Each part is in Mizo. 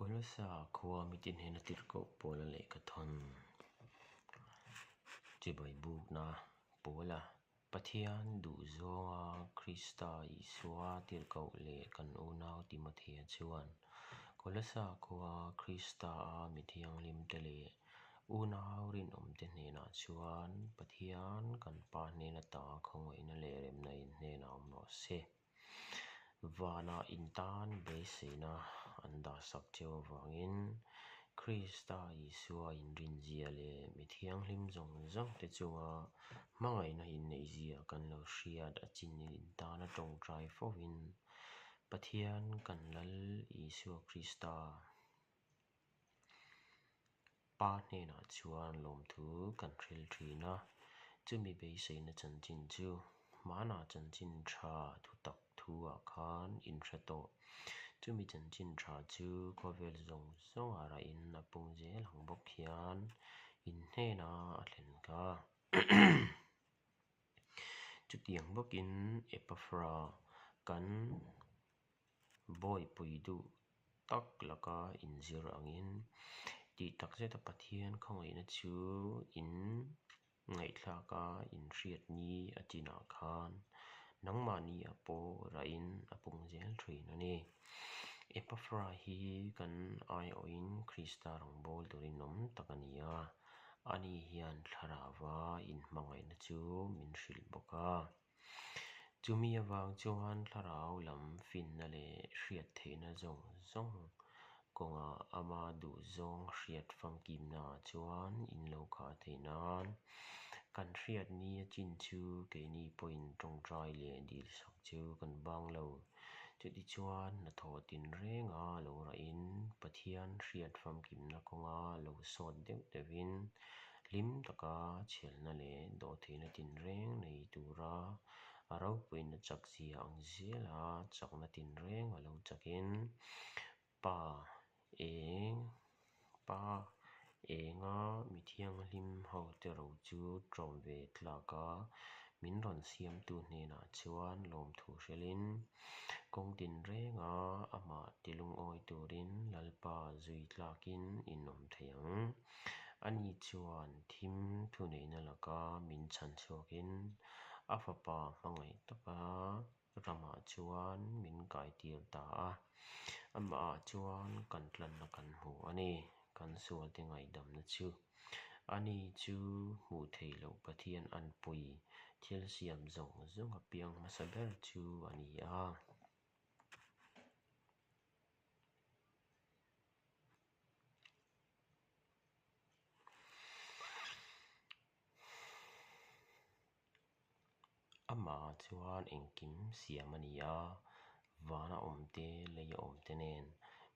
Kolossa khua mite hnena tirhkoh Paula lehkhathawn chibai bukna Paula Pathian duhzawnga Krista Isua tirhkoh leh kan unau Timothea chuan Kolossa khua Krista-a mi thianghlimte leh unau rinawmte hnenah chuan Pathian kan Pa hnena ta khawngaihna leh remna in hnenah awm rawh se. Vanah in tan beiseina an dahsak cheu avangin Krista Isua inrinzia leh mi thianghlim zawng zawng te chunga hmangaihna inneihzia kan lo hriat a chin in tana tawngtai fovin Pathian kan Lal Isua Krista Pa hnenah chuan lawmthu kan hril thin a, chumi beiseina chanchin chu hmanah chanchin tha thutak thu-ah khan inhre tawh. Chumi chanchin tha chu khawvel zawng zawngah rahin a pung zel ang bawk hian in hnenah a thlen ka. Chutiang bawkin Epaphra kan Bawihpui duh tak laka inzir angin tih takzeta Pathian khawngaihna chu in ngaihthlaka inhriat ni a chinah khan nangmahni a pawh rahin a pung zel thin a ni. Epaphra hi kan aiawhin Krista rawngbâwl turin awm tak a ni a, ani hian thlarauva inhmangaihna chu min hrilh bawk a. Chumi avang chuan thlarau lam finna leh hriat theihna zawng zawng kawngah ama duhzawng hriat famkimnaah chuan in lo khah theih nan kan hriat ni a chin chu keini pawhin tawngtai leh dilsak chu kan bang lo. Chutichuan hnathawh tinrenga lo rahin Pathian hriat famkimna kawnga lo sawt deuh deuhin Hlim taka chhialna leh dawhtheihna tinreng nei tura a ropuina chakzia ang zela chakna tinreng a lo chakin Pa eng Pa enga mi thianghlim hote ro chu tlawm ve tlak a, min rawn siamtu hnenah chuan lawmthu hrilhin kawng tinrenga amah tilungawi turin Lalpa zui tlakin inawm thei ang. Ani chuan thim thuneihna laka min chhan chhuakin a fapa hmangaih taka ramah chuan min kaitir ta a. Amahah chuan kan tlanna kan hmu a ni, kan sualte ngaihdamna chu. Ani chu hmuh theih loh Pathian anpui thil siam zawng zawng a piang hmasa ber chu a ni a. Amah chuan engkim siam a ni a, vana awm te, lei a awm te nen,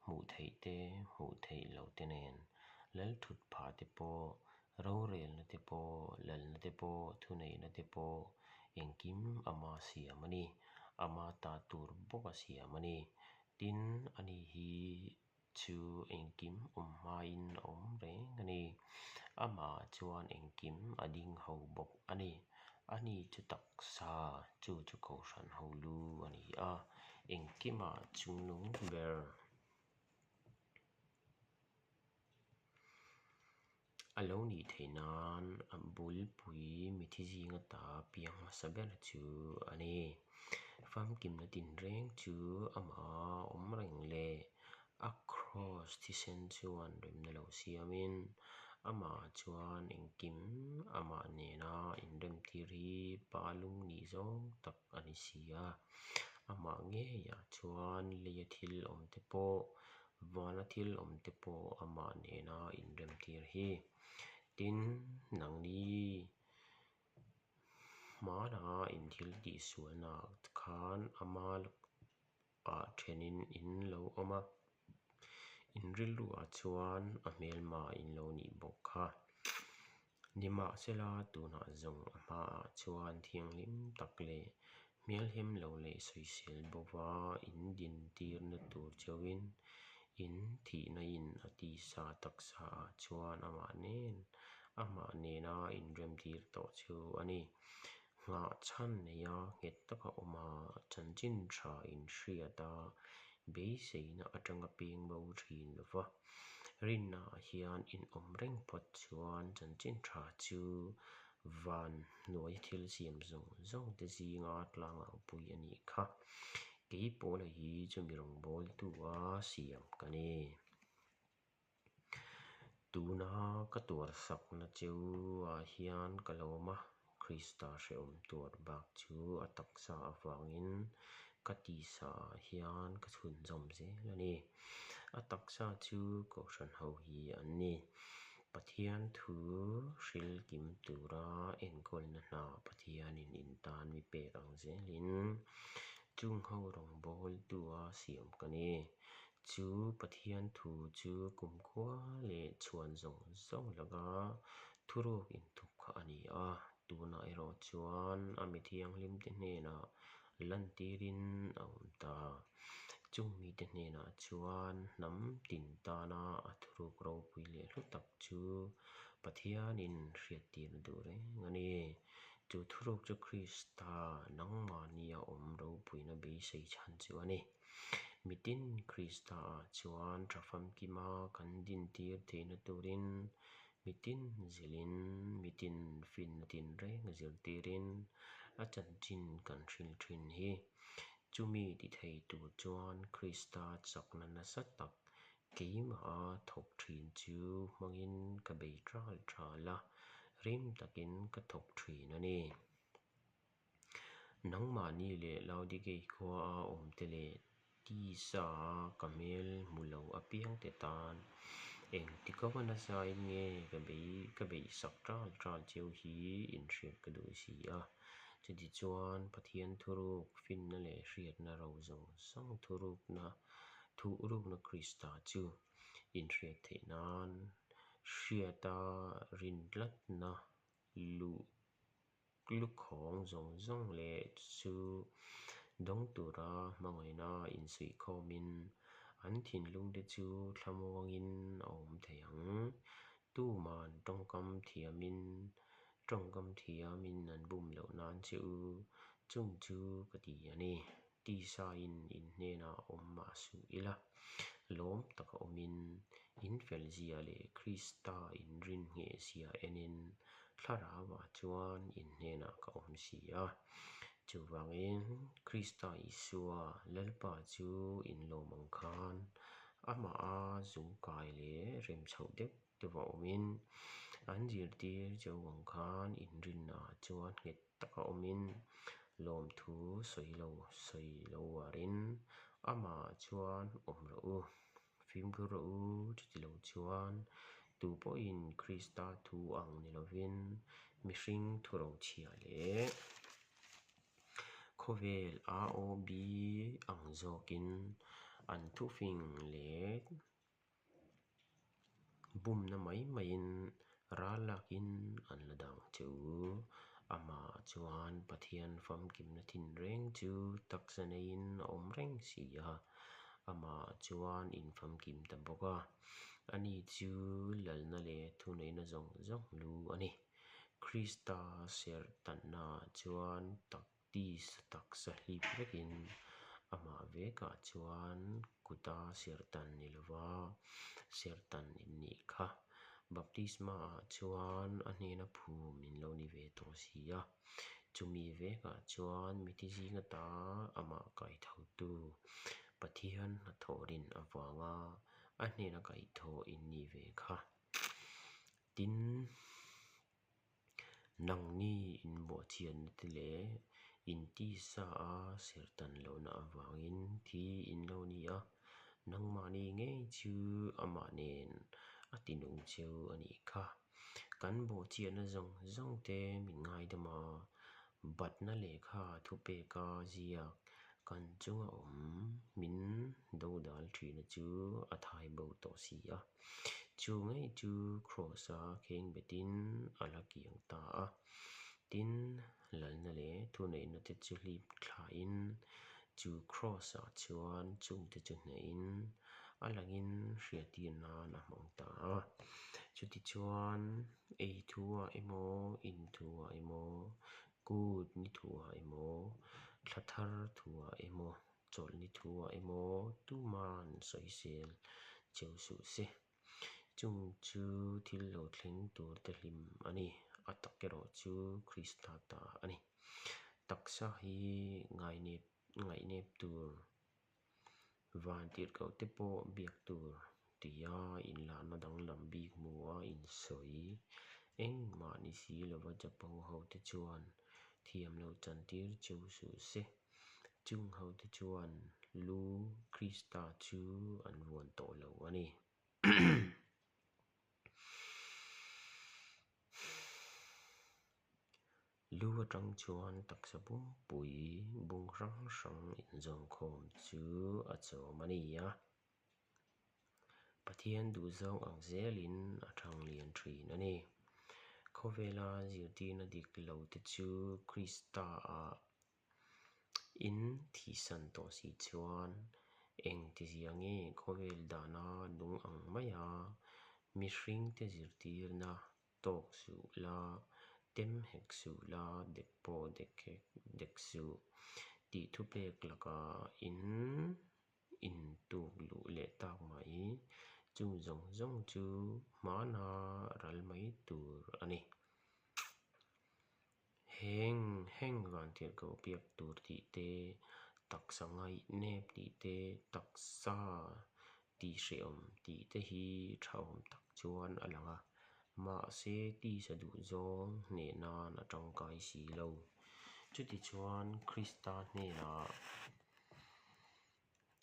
hmuh theih te, hmuh theih loh te nen, lal thut phah te pawh, rorelna te pawh, lalna te pawh, thuneihna te pawh engkim ama siam a ni. Ama ta tur bawk a siam a ni. Tin, ani hi Chu engkim awm hmain a awm reng a ni. Amah chuan engkim a ding ho bawk a ni. Ani chu taksa, chu chu kohhran ho lu a ni a, engkimah chungnung ber. A lo nih theih nan a bulpui mithi zinga ta piang hmasa ber chu a ni. Famkimna tinreng chu amah awm reng leh a kraws thisen chuan remna lo siamin amah chuan engkim amah nena inremtir hi pa lung nih zawng tak a ni si a. Amah ngeiah chuan leia thil awmte pawh Vana thil awm te pawh amah nena inremtir hi. Tin, nangni hmana inthil tihsualnaah khan ama ah thenin in lo awm a, in rilruah chuan a hmelma in lo nih bawk kha. Nimahsela, tunah zawng a hmaah chuan thianghlim tak leh hmelhem lo leh sawisel bova in dintirna tur chauhin in thihna in a tisa taksaah chuan amah nen amah nena inremtir tawh chu a ni. Nghah chhan neia nghet taka awma chanchin tha inhriat a. Beiseina atanga peng bo thin lo va, rinnaah hian in awm reng phawt chuan chanchin tha chu van hnuaia thil siam zawng zawng te zinga tlangau pui a nih kha. Kei Paula hi chumi rawngbawltu a siam ka ni. Tuna ka tuarsakna cheu ah hian ka lawm a, Krista hrehawm tuar bak chu a taksa avangin ka tisa ah hian ka chhunzawm zel a ni. A taksa chu Kohhran ho hi an ni. Pathian thu hril kim tura enkawlna hna Pathianin in tan mi pek ang zelin chung ho rawngbawltua siam ka ni. Chu Pathian thu chu kumkhua leh chhuan zawng zawng laka thuruk inthup kha a ni a, tunah erawh chuan a mi thianghlimte hnenah lantirin a awm ta. Chung mite hnenah chuan hnam tin tana a thuruk ropui leh hlu tak chu Pathianin hriattirna duh reng a ni. Chu thuruk chu Krista nangmahnia awm ropuina beisei chhan chu a ni. Mitin Krista-ah chuan tha famkima kan dintir theihna turin mitin zilhin, mitin finna tinreng zirtirin a chanchin kan hrilh thin hi. Chumi ti thei tur chuan Krista chakna nasa tak keimaha thawk thin chu hmangin ka bei ṭal ṭal a, rim takin ka thawk thin a ni. Nangmahni leh Laodikei khuaa awmte leh tisa ka hmel hmu lo apiangte tan engti kawnga nasain nge ka bei ka beihsak ṭal ṭal cheu hi inhriat ka duh si a. Chutichuan, Pathian thuruk, finna leh hriatna ro zawng zawng thurukna thuhrukna Krista chu inhriat theih nan hriata rin tlatna luh Lukhawng zawng zawng leh chu dawng tura hmangaihna insuihkhawmin an thinlungte chu thlamuangin a awm thei ang. Tuman tawngkam thiamin tawngkam thiamin an bum loh nan che u, chung chu ka ti a ni. Tisain in hnenah awm mah suh ila, lawm taka awmin in felzia leh Krista inrin nghehzia enin Thlarauah chuan in hnenah ka awm si a. Chuvangin Krista Isua Lalpa chu in lawm ang khan amaha zungkai leh rem chhoh deuh deuha awmin an zirtir cheu ang khan inrinnaah chuan nghet taka awmin lawmthu sawi lo sawi lo uarin amah chuan awm rawh u. Fimkhur rawh u, chuti lo chuan tu pawhin Krista thu ang ni lovin mihring thurochhia leh khawvel AOB ang zawkin an thufing leh Bumna mai maiin ral lakin an la dang che u. Amah chuan Pathian famkimna thinreng chu taksa neiin a awm reng si a, amah chuan in famkim ta bawk a. Ani chu lalna leh thuneihna zawng zawng lu a ni. Krista serh tannaah chuan tak Tisa taksa hlip vekin amah vekah chuan kuta serhtan ni lova serhtan in nih kha. Baptisma ah chuan a hnena phum in lo ni ve tawh si a, chumi vekah chuan miti zinga ta amah kaithotu Pathian hnathawh rin avanga a hnena kaihthawh in ni ve kha. Tin. Nangni inbawhchianna te leh intisa a serhtan lohna avangin thi in lo ni a, nangmahni ngei chu amah nen a tinung cheu a nih kha. Kan bawhchianna zawng zawng te min ngaidam a, batna lehkha thupeka ziak kan chunga awm min dodal thina chu a thai bo tawh si a. Chu ngei chu Kraws-a kheng betin a la kiang ta a. Tin, lalna leh thuneihna te chu hlip thlain chu Kraws-ah chuan chungte chu hnehin a langin hriattir nan a hmang ta a. Chutichuan, ei thu-ah emaw, in thu-ah emaw, kut ni thu-ah emaw, thla thar thu-ah emaw, Chawlhni thu-ah emaw tuman sawisel cheu suh se. Chung chu thil lo thleng tur te hlim a ni. A tak erawh chu Krista ta a ni. Taksa hi ngainep ngaihnep tur, vantirhkoh te pawh biak tur tia inlahna danglam bik hmu a insawi. Engmah ni si lova Japo ho te chuan thiam lo chantir cheu suh se. Chung ho te chuan lu Krista chu an vuan tawh lo a ni. Lu atang chuan taksa pumpui bung hrang hrang inzawmkhawm chu a chawm a ni a. Pathian duhzawng ang zelin a thang lian thin a ni. Khawvela zirtirna dik lo te chu Krista ah in thihsan tawh si chuan engtizia nge khawvel dana nung ang maia mihringte zirtirna tawk suh la, tem hek suh la, dek pawh dek hek dek suh tih thupek lakah in intuk luh leh tak mai. Chung zawng zawng chu hmana ral mai tur a ni. Heng heng vantirhkoh biak tur tih te, taksa ngaih nep tih te, taksa tih hrehawm tih te hi tha awm tak chuan a lang a, mahse tisa duh zawng hneh nan a tangkai si lo. Chutichuan Krista hnenah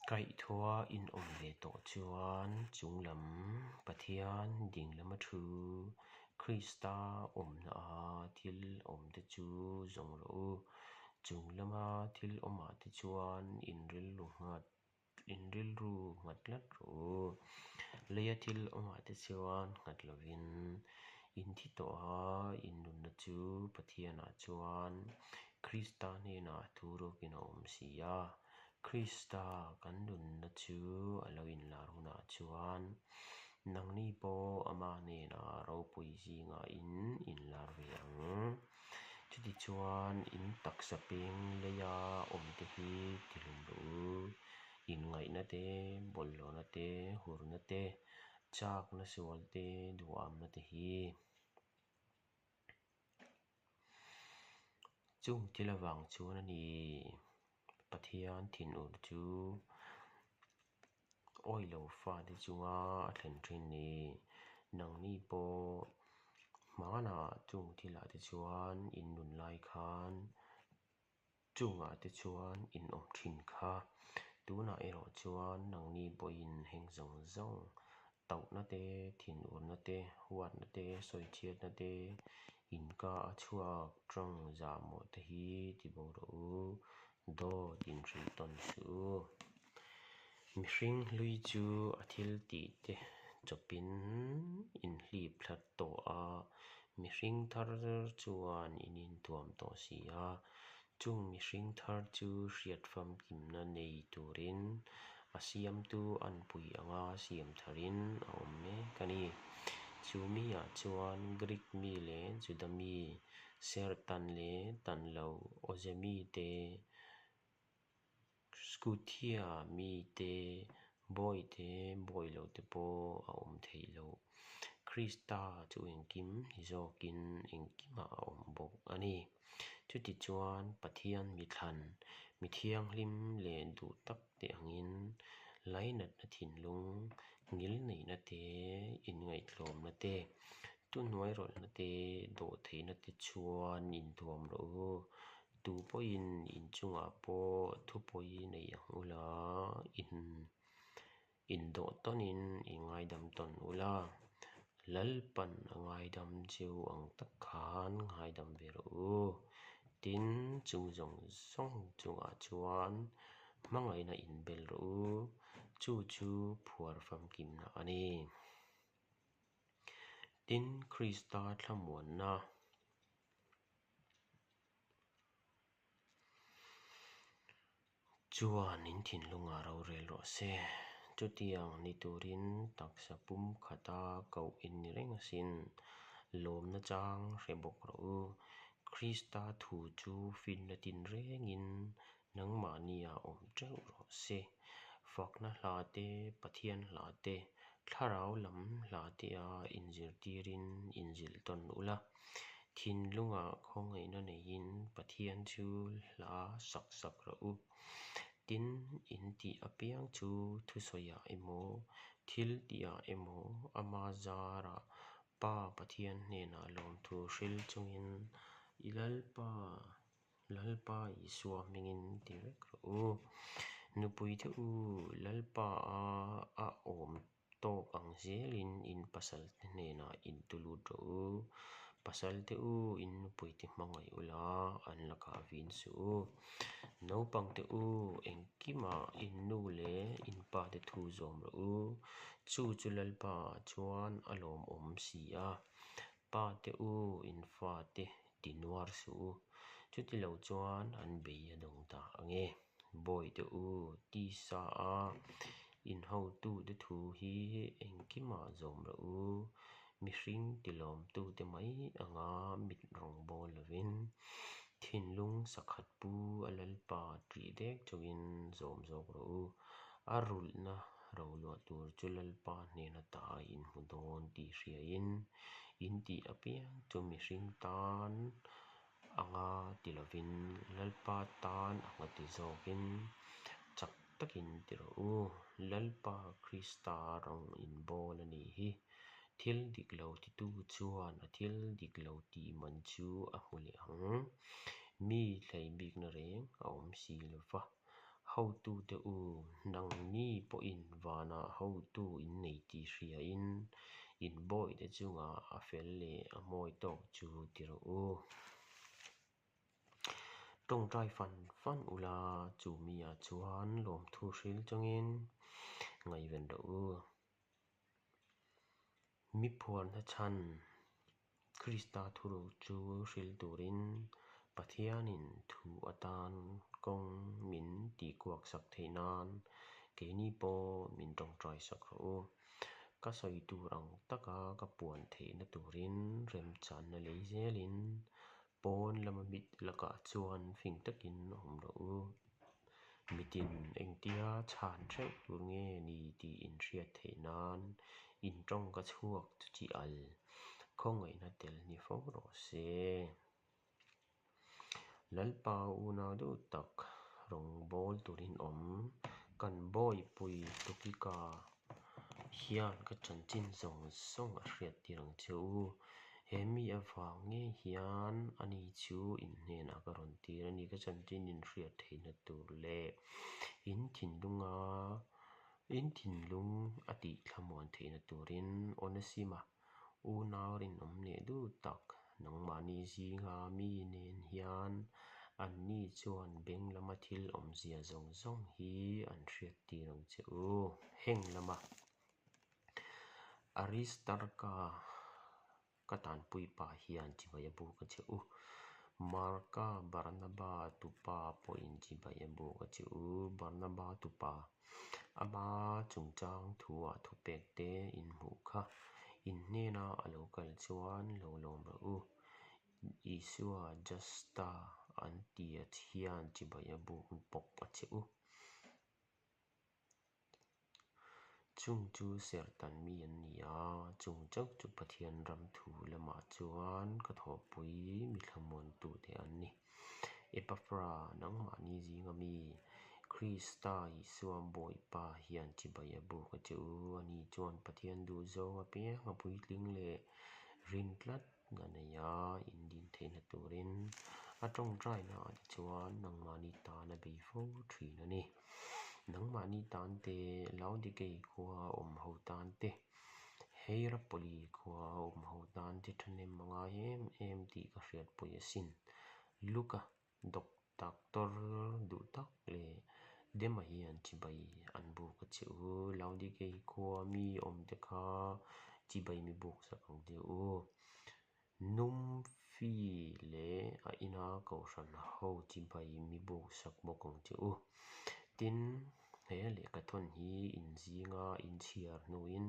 Kaihthua in awm ve tawh chuan chunglam Pathian dinglama thu Krista awmna a thil awmte chu zawng rawh u. Chunglama thil awmah te chuan in rilru nghat in rilru nghat tlat rawh u. Leia thil awmah te chuan nghat lovin in thi tawh a, in nunna chu Pathianah chuan Krista hnenah thu ruakin a awm si a. Krista kan nunna chu a lo inlar hunah chuan nangni pawh ama hnenah ropui zingah in inlar ve ang. Chutichuan in taksa peng leia awmte hi tihlum rawh u. Inngaihna te, bawlhhlawhna te, hurna te, chakna sual te, duhamna te hi. Chung thil avang chuan a ni Pathian thinur chu awilo fate chunga a thlen thin ni. Nangni pawh hmanah chung thilah te chuan in nun lai khan Chungah te chuan in awm thin kha. Tunah erawh chuan nangni pawhin heng zawng zawng, tauhna te, thinurna te, huatna te, sawichhiatna te, inka a chhuak tawng zahmawh te hi ti bo rawh u, dawt inhrilh tawn suh u. Mihring hlui chu a thil tih te chawpin inhlip thlat tawh a, mihring thar chuan in intuam tawh si a. Chung mihring thar chu hriat famkimna nei turin a siamtu anpui anga siam tharin a awm mek a ni. Chu miah chuan Greek mi leh Juda mi, serh tan leh tan lo, awze mite, Scuthia mite, bawite, bawi lote pawh a awm theih loh. Krista chu engkim ni zawkin engkimah a awm bawk a ni. Chutichuan Pathian mithlan, mi thianghlim leh duh tak te angin lainatna thinlung, ngilneihna te, inngaihtlawmna te, thuhnuairawlhna te, dawhtheihna te chuan intuam rawh u. Tu pawhin inchungah pawh thupawi nei ang ula, in indawh tawnin i ngaidam tawn ula, Lalpan a ngaidam cheu ang tak khan ngaidam ve rawh u. Tin, chung zawng zawng chungah chuan hmangaihna inbel rawh u, chu chu phuar famkimna a ni. Tin, Krista thlamuanna. Chuan in thinlungah rorel rawh se. Chutiang ni turin taksa pum khata koh in ni reng asin. Lawmna chang hre bawk rawh u. Krista thu chu finna tin rengin Nangmahnia awm teuh rawh se. Fakna hla te, Pathian hla te, thlarau lam hla tea inzirtirin inzilh tawn ula. Thinlungah khawngaihna neiin Pathian chu hla sak sak rawh u. Tin, in tih apiang chu thusawiah emaw, thil tihah emaw ama zarah Pa Pathian hnenah lawmthu hril chungin i Lalpa Lalpa Isua hmingin ti vek rawh u. Nupuite u, Lalpa a a awm tawk ang zelin in pasalte hnenah in tulut rawh u. Pasalte u, in nupuite hmangaih ula, an lakah vin suh u. Naupangte u, engkimah in nu leh in pate thu zawm rawh u. Chu chu Lalpa ah chuan a lawmawm si a. Pate u, in fate ti nuar suh u. Chutilo chuan an bei a dawng ta ang e. Bawihte u, tisa a in hotute thu hi engkimah zawm rawh u. Mihring tilawmtute mai anga mit rawng bawl lovin thinlung sakhat pu a Lalpa ṭih dek chungin zawm zawk rawh u. A rulhna roluah tur chu Lalpa hnena ta in hmu dawn tih hriain in tih apiang chu mihring tan anga ti lovin Lalpa tan anga ti zawkin chak takin ti rawh u. Lalpa Krista rawng inbawl a nih hi. Thil dik lo titu chuan a thil dik lo tih man chu a hmu leh ang. Mi thlei bikna reng a awm si lo va. Hotute u, nangni pawhin vanah hotu in nei tih hriain in bawihte chungah a fel leh a mawi tawk chu ti rawh u. Tawngtai fan fan ula, chu miah chuan lawmthu hril chungin ngaihven rawh u. Mi phuarna chhan Krista thuruk chu hril turin Pathianin thu atan kawng min tihkuak sak theih nan keini pawh min tawngtai sak rawh u. Ka sawi tur ang taka ka puan theihna turin remchanna lei zelin Pawn lama mit lakah chuan fing takin awm rawh u. Mitin engtia chhan theuh tur nge ni tih inhriat theih nan in tawngka chhuak chu chi al khawngaihna tel ni fo rawh se. Lalpa unau deuh tak rawngbâwl turin awm kan bawihpui Tukika hian ka chanchin zawng zawng a hriattir ang che u. He mi avang ngei hian ani chu in hnenah ka rawn tir a ni. Ka chanchin in hriat theihna tur leh in thinlunga in thinlung a tih thlamuan theihna turin Onesima unau rinawm leh duh tak nangmahni zinga mi nen hian anni chuan beng lama thil awmzia zawng zawng hi an hriattir ang che u. Heng lama Aristarka ka tanpui pa hian chibai a buk a che u. Marka Barnaba tupa pawhin chibai a buk a che u. Barnaba tupa ama chungchang thuah thupek te in hmuh kha in hnena a lo kal chuan lo lawm rawh u. Isua Justa an tia hian chibai a buk bawk a che u. Chung chu serhtan mi an ni a, chung chauh chu Pathian ram thu lamah chuan ka thawhpui mi thlamuantute an ni. Epafra, nangmahni zinga mi, Krista Isua Bawipa hian chibai a buk a che u. Ani chuan Pathian duhzawng apiang a puitling leh rin tlat a nei a, indin theihna turin a tawngtaina ah te chuan nangmahni tan a bei fo thin a ni. Nangmahni tan te, Laodikei khua a awm ho tan te, Heirapoli khua a awm ho tan te thahnem a ngai em em tih ka hriatpui asin. Luka Dok Doctor duh tak leh Dema hian chibai an buk a che u. Laodikei khua mi awm te kha chibai mi buk sak ang che u. Numfi leh a ina kohhran ho chibai mi buk sak bawk ang che u. Tin, he lehkhathawn hi in zinga in chhiar hnuin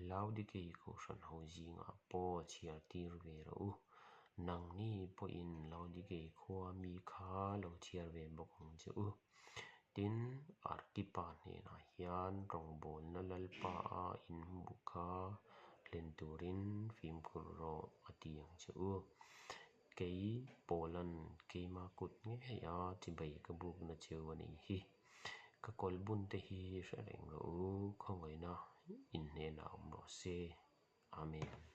Laodikei kohhran ho zingah pawh chhiar tir ve rawh u. Nangni pawhin Laodikei khua mi kha lo chhiar ve bawk ang che u. Tin, Arkipa hnenah hian rawngbawlna Lalpa a inhmuh kha hlen turin fimkhur rawh a ti ang che u. Kei Paula'n keima kut ngeia chibai ka bukna cheu a nih hi. Ka kawlhbun te hi hre reng rawh u, khawngaihna in hnenah awm rawh se. Amen.